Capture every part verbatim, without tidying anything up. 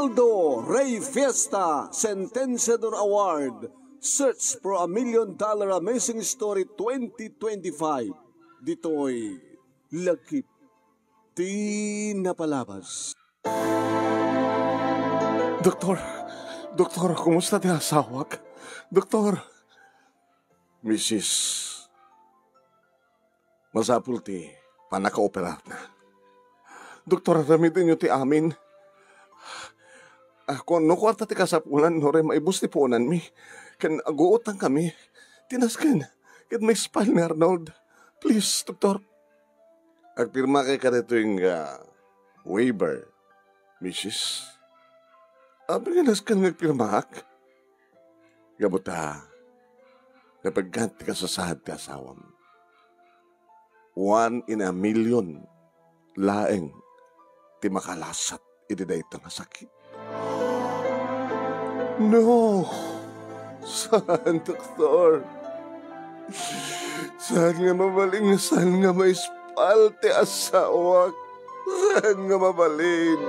Aldo Rey Fiesta Sentenciador Award, Search for a Million Dollar Amazing Story twenty twenty-five. Ditoy lagip ti napalabas. Doktor, doktor, kumusta ti asawak? Doktor. Misis, masapul ti pannakaoperarna. Doktor, aramidenyo ti amin. Ah, kun no kuarta ti kasapulan, uray maibus ti puonanmi. Ken aguotankami. Ti nasken, ket maispal ni Arnold. Please, doktor. Agpirmakay kadatoy nga waiver, misis. Apay nga nasken nga agpirmaak? Gapu ta, napagkat ti kasasaad ti asawam. One in a million laeng ti makalasat iti dayta nga sakit. No! Saan, doktor? Saan nga mabalin nga saan nga maispal ti asawak? Saan nga mabalin?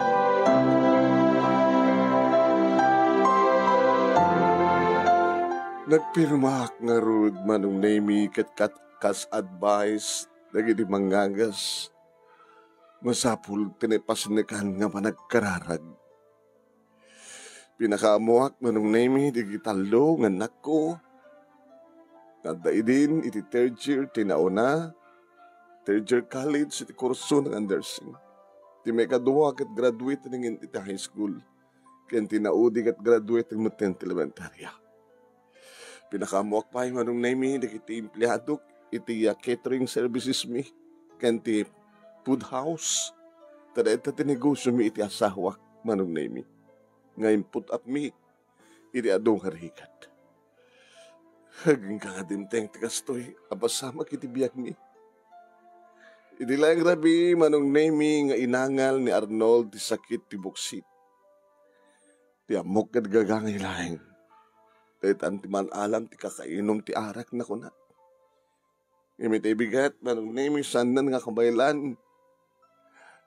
Nagpirmaak ngarud, Manong Nemi, ket kat-, kas advice dagiti mangngagas. Masapul ti naipasnekan nga panagkararag. Pinakaammoak, Manong Nemi, dagiti tallo nga annakko. Adda idin iti third year ti nauna, third year college iti kurso nga nursing. Ti maikadua ket graduate iti high school. Ken ti naudi ket graduate metten ti elementarya. Pinakaammoak pay, Manong Nemi, dagiti empleadok iti, ah, catering services mi ken ti food house. Ta dayta ti negosio mi iti asawak, Manong Nemi, nga imput-apmi iti adu nga rigat. Agingga nga dimteng ti kastoy a pasamak iti biagmi. Iti laeng rabii, Manong Nemi, nga inangal ni Arnold ti sakit ti buksit. Ti ammok ket gagangay laeng. Daytan ti man-alam ti kakainum ti arak, nakuna. Ngem iti bigat, Manong Nemi, saannan nga kabaelan.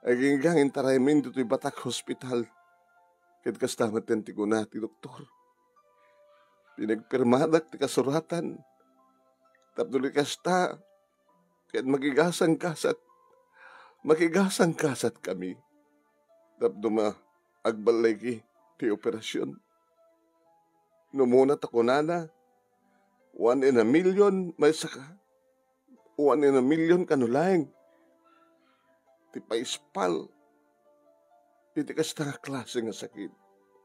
Agingga nga intaraymin ditoy Batak Hospital. Ket kasta metten ti kuna ti doktor. Pinagpirmadak ti kasuratan. Tapno di kasta, ket makigasangkasat, makigasangkasatkami. Tapno ma-, agballayki ti operasion. No umuna ta kunana, one in a million, maysa ka. One in a million kano laeng ti paispal iti kasta nga klase nga sakit,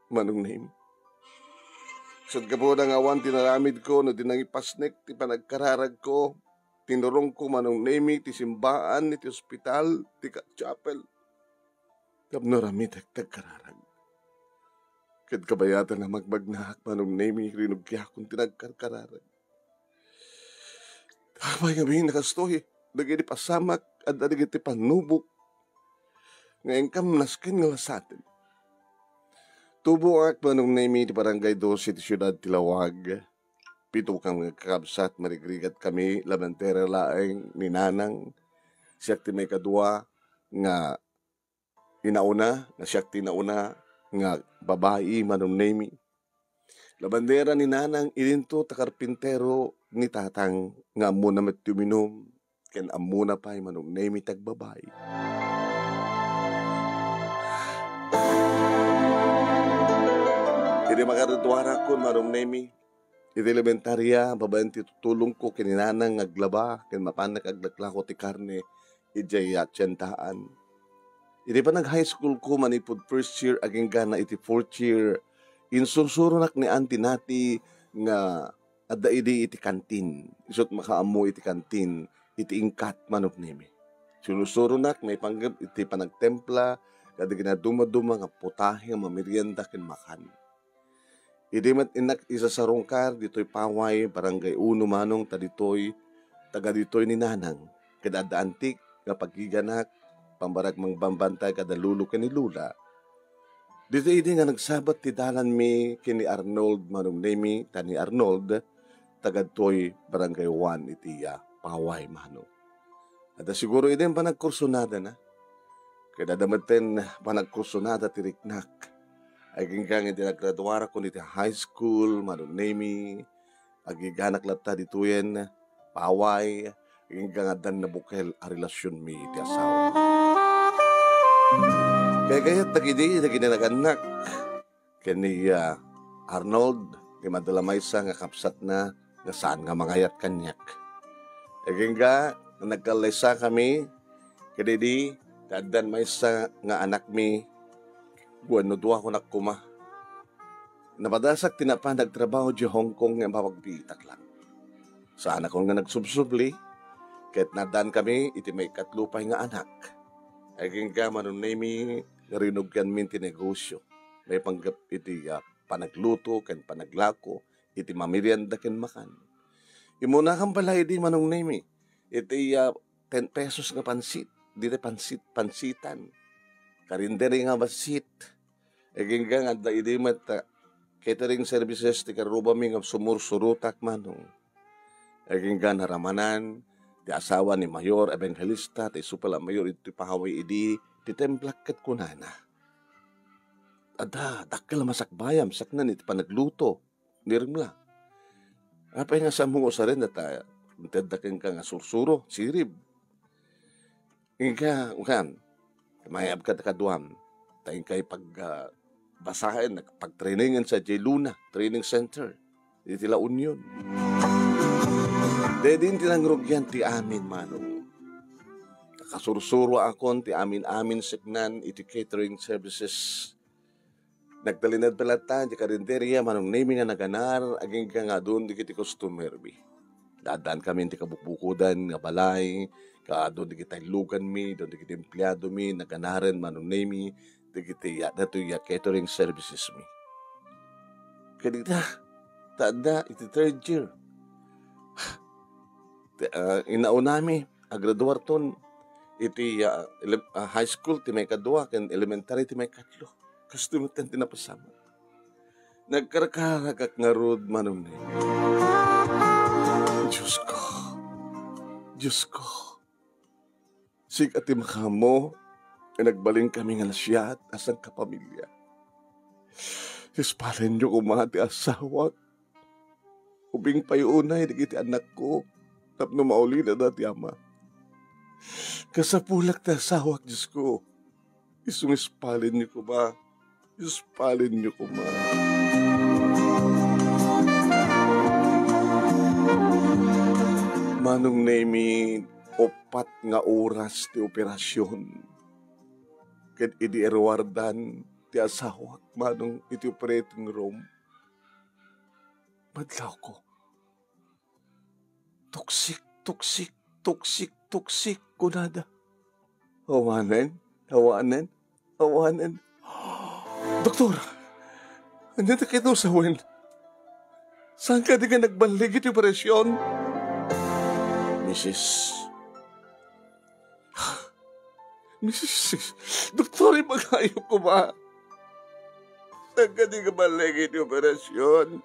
Manong Nemi. Ket gapu da nga awan ti naramidko no di nangipasnek ti panagkararagko, tinurongko, Manong Nemi, ti simbaan iti ospital, ti ka-, chapel. Tapno aramidek ti agkararag. Ket kabayatan a magmagnaak, Manong Nemi, rinugkiakon ti nagkarkararag. Apay ngamin a kastoy, dagiti pasamak, adda dagiti pannubok, nga inkam nasken nga lasaten. Tuboak, Manong Nemi, ti Barangay Doce ti siudad ti Laoag. Pito kami nga kakabsat, marigrigat kami, lamentera laeng ni Nanang, siak ti maikadua nga inauna, nga siak ti inauna nga babai, Manong Nemi. Labandera ni Nanang idinto ta karpintero ni Tatang nga ammona met ti uminum, ken ammona pay, Manong Nemi, ti agbabai. Idi makaduarakon, Manong Nemi, iti elementarya, babaen ti tutulongko ken ni Nanang nga aglaba ken mapanak aglaklako ti karne idiay atiendaan. Iti panag-high school ko manipud first year agingga na iti fourth year, insursuronak ni Auntie Nati nga adda idi iti kantin. Isut' makaammo iti kantin, iti ingkat, Manong Nemi. Sinursuronak maipanggep iti panagtempla kadagiti nadumaduma nga putahe nga mamerienda ken makan. Idi met innak isasarungkar ditoy paway, Barangay Uno, Manong, ta ditoy, taga ditoy ni Nanang, ket adda antik nga pagiganak, pambarag mangbambantay kada lolo ken ni lola. Ditoy idi nga nagsabat ti dalanmi ken ni Arnold, Manong Nemi, ta ni Arnold, taga ditoy Barangay One iti, ah, paway, Manong. Adda siguro idi panagkursonadana. Ket adda metten panagkursonada ti riknak. Agingga nga iti nagraduarakon iti high school, Manong Nemi, agiganak latta ditoyen, Paway, agingga nga addan nabukel a relasionmi iti asawa. Kayat dagidi, dagiti naganak, ken ni, ah, Arnold, ti madala maysa nga kabsatna nga saan nga mangayat kaniak. Agingga, nagkallaysakami, kadidi, ta addan maysa nga anakmi, wenno duakonak koma. Napadasak ti napan nagtrabaho di Hong Kong nga mapagbiitak lang. Saanakon nga nagsubsubli, ket naaddankami iti maikatlo pay nga anak. Agingga Manong Nemi, nga rinugianmin ti negosio. Maipanggep iti, ah, panagluto ken panaglako iti mamerienda ken makan. Immunakan pay la idi, Manong Nemi, iti, ah, ten pesos nga pansit, dita pansit, pansitan. Karinderi nga pansit. Agingga nga adda idi met, ah, catering services ti karrubami nga sumursurotak, Manong. Agingga naramanan ti asawa ni Mayor Evangelista, ti isu pay la a mayor iti Paway idi, ti templak ket kunana, "Adda, dakkel a masakbayam saknaan iti panagluto ni Rimla. Apay nga saanmo nga usaren ta intedda kenka nga sursuro, sirib?" Inka, ukan, mayabka ta kaduam, ta inkay pag, ah, basaen, pagtrainingen sadiay Luna Training Center, iti La Union. Dedin ti nangrugian ti amin, Manong. Nakasursuroakon ti amin-amin seknan iti catering services. Nagtalinaed pay latta ti karinderia, Manong Nemi, nga naganar, agingga nga adun dagiti customermi. Naaddankami iti kabukbukodan nga balay, ket adun dagiti talloganmi, adun dagiti empleadomi, naganaren, Manong Nemi, dagiti, ya, datoy a catering servicesmi. Ket ita, ta adda iti third year. Ti, ah, inaunami, agraduarton iti, ah, ele-, ah, high school ti maikadua ken elementary ti maikatlo. Kastoy met ti napasamak. Nagkarkaragak ngarud, Manong Nemi. Diyos ko. Diyos ko. Sika ti makaammo, nga nagbalinkami nga nasiat a sangkapamilya. Ispalenyo koma ti asawak. Ubing pay unay dagiti anakko tapno maulinada ti ama. Kasapulak ti asawak, Diyos ko. Isu nga ispalenyo koma. Ispalenyo koma. Manong Nemi, upat nga oras ti operasion. Ket idi iruardan ti asawak, Manong, iti operating room, madlawko. "Tuksik, tuksik, tuksik, tuksik," kunada. "Awanen, awanen, awanen." "Doktor, ania ti kitaem sawen? Saan kadi nga nagballig iti operasion?" "Misis, Misis, Doktor, ibagayo koma. Saan kadi nga ballig iti operasion?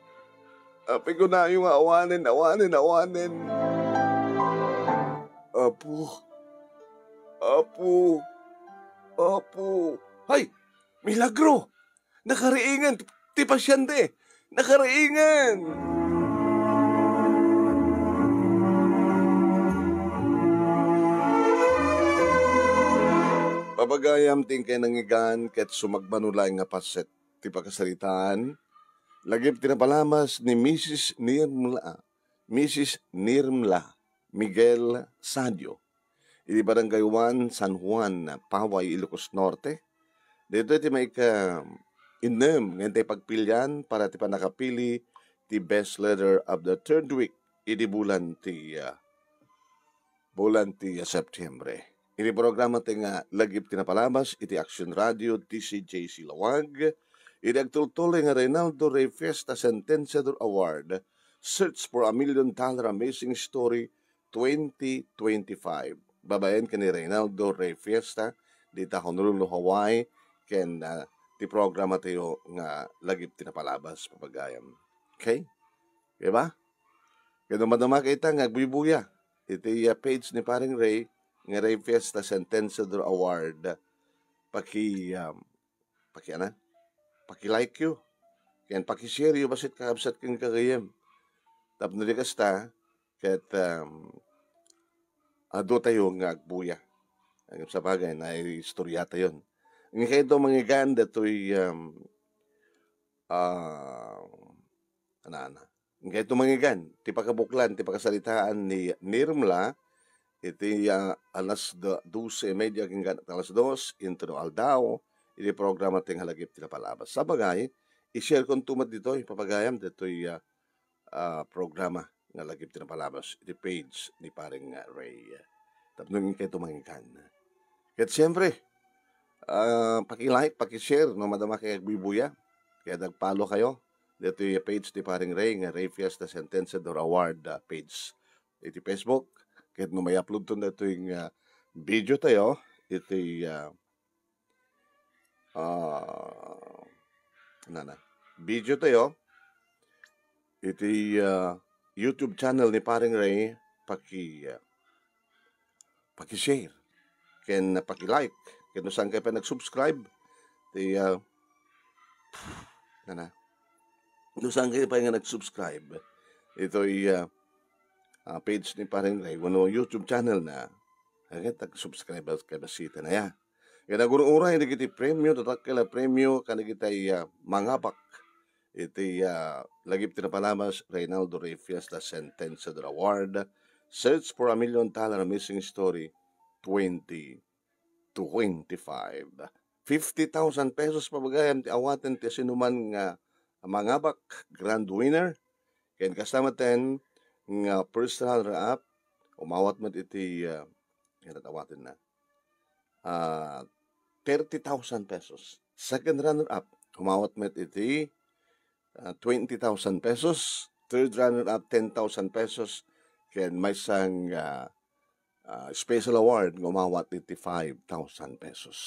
Apay, kunayo nga awanen, awanen, awanen." "Apo, Apo, Apo." Hay! Milagro! Nakariingen ti pasiente! Nakariingen! Papagayam ti inkay nangngegan ket sumagmamano laeng nga paset ti pakasaritaan, lagip ti napalabas ni Misis Nirmla, Misis Nirmla Miguel Sadio, iti Barangay one, San Juan, Paway, Ilocos Norte. Daytoy ti maika-innem nga intay pagpilian para ti pannakapili ti Best Letter of the Third Week iti bulan ti, ah, bulan ti, ah, Septiembre. Iti programa ti nga lagip ti napalabas iti Action Radio, D C J C Lawag, iti agtultuloy nga Reynaldo Rey Fiesta Sentenciador Award, Search for a Million Dollar Amazing Story, twenty twenty-five. Babaen ken ni Reynaldo Rey Fiesta, dita Honolulu, Hawaii, ken, ah, ti programa tayo nga lagip ti napalabas, papagayam. Okay? Diba? Ken no madama kita nga agbuybuya iti, ah, page ni Paring Rey, nga Rey Fiesta Sentenciador Award, paki, um, pakiana? paki-like yo, ken paki-share yo, basit kakabsat ken kagayem. Tapno di kasta, ket, um, adu tayo nga agbuya. Ang sabagay, naistorya tayon. Inkayto manggigan datoy, um, ah, anana. Inkayto manggigan, ti pakabuklan, ti pakasaritaan ni Nirmla, iti, ah, alas do-, dose y media ken alas dos, intro aldaw, iti programa ti nga lagip ti napalabas. Sabagay, i-share konto met ditoy, papagayam, ditoy, ah, ah, programa nga lagip ti napalabas iti page ni Pareng, ah, Ray. Tapno inkayto manggigan. Ket siyempre, ah, paki-like, paki-share no madama kay agbubuya. Kaya nag-follow kayo ditoy page ni Pareng Ray nga Ray Fiesta Sentenced or Award, ah, page iti Facebook. Ket no may-upload ton ditoy nga video tayo iti, ah, ah, nana, video tayo iti, ah, YouTube channel ni Pareng Ray, paki, ah, paki-share ken paki-like ken no saan kayo pa nag-subscribe ti, ah, nana, no saan kayo pa nga nag-subscribe itoy, ah, ah, page ni Pareng Ray wenno YouTube channel na, agad tag-subscribe kay basita na ya. Kaya nagur-uray dagiti premio, tatakkel a premio, kadagiti, ah, mangabak iti, ah, lagip ti napalabas, Reynaldo Ray Fiesta Sentenced Award, Search for a Million Dollar Missing Story twenty twenty-five. Fifty thousand pesos pabagayam ti awaten ti sinuman nga mangabak, grand winner. Ken kasta maten nga first runner-up, umawat met iti, ah, ano awatenna? Ah, thirty thousand pesos. Second runner-up, umawat met iti, ah, twenty thousand pesos. Third runner-up, ten thousand pesos. Ken maysa nga, ah, special award nga umawat iti five thousand pesos.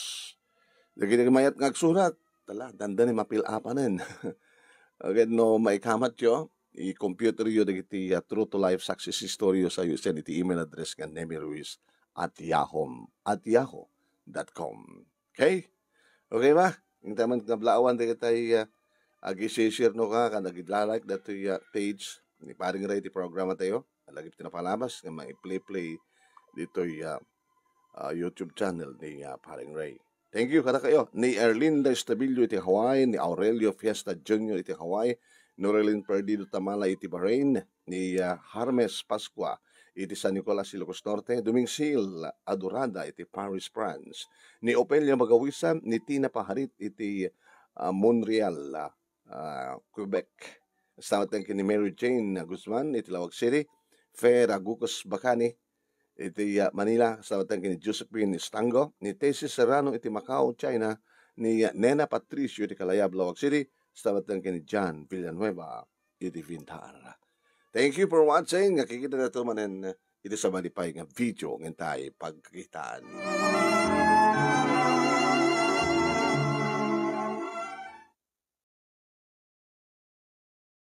Dagiti mayat nga agsurat, tala, dandani mapil-apanen. Again, no maikamatyo, i-computer yo dagiti, ah, true to life success story yo sa usen iti email address nga nemiruiz at yahoo, at yahoo dot com. Okay? Okay ba? Iti man nga blaawan dagiti, ah, agi-share no ka, kan agi-like datoy, ah, page ni Pareng Ray ti programa tayo. Lagip ti napalabas nga maiplay-play ditoy, ah, ah, YouTube channel ni, ah, Pareng Ray. Thank you kadakayo. Ni Erlinda Estabillo iti Hawaii, ni Aurelio Fiesta Junior iti Hawaii, Norelin Perdido Tamala iti Bahrain, ni, ah, Harmes Pascua iti San Nicolas, Ilocos Norte, Dumingsil Adorada iti Paris, France, ni Ofelia Magawisan, ni Tina Paharit iti, ah, Montreal, ah, ah, Quebec. Salamat ken ni Mary Jane Guzman iti Laoag City, Fer Agucos Bacani iti, ah, Manila. Salamat ken ni Josephine Estango, ni Tessie Serrano iti Macau, China, ni, ah, Nena Patricio iti Kalayab, Laoag City. Salamat ken ni John Villanueva iti Vintar. Thank you for watching. Nakikita na to manen iti sa malipay nga video nga intay pagkitaan.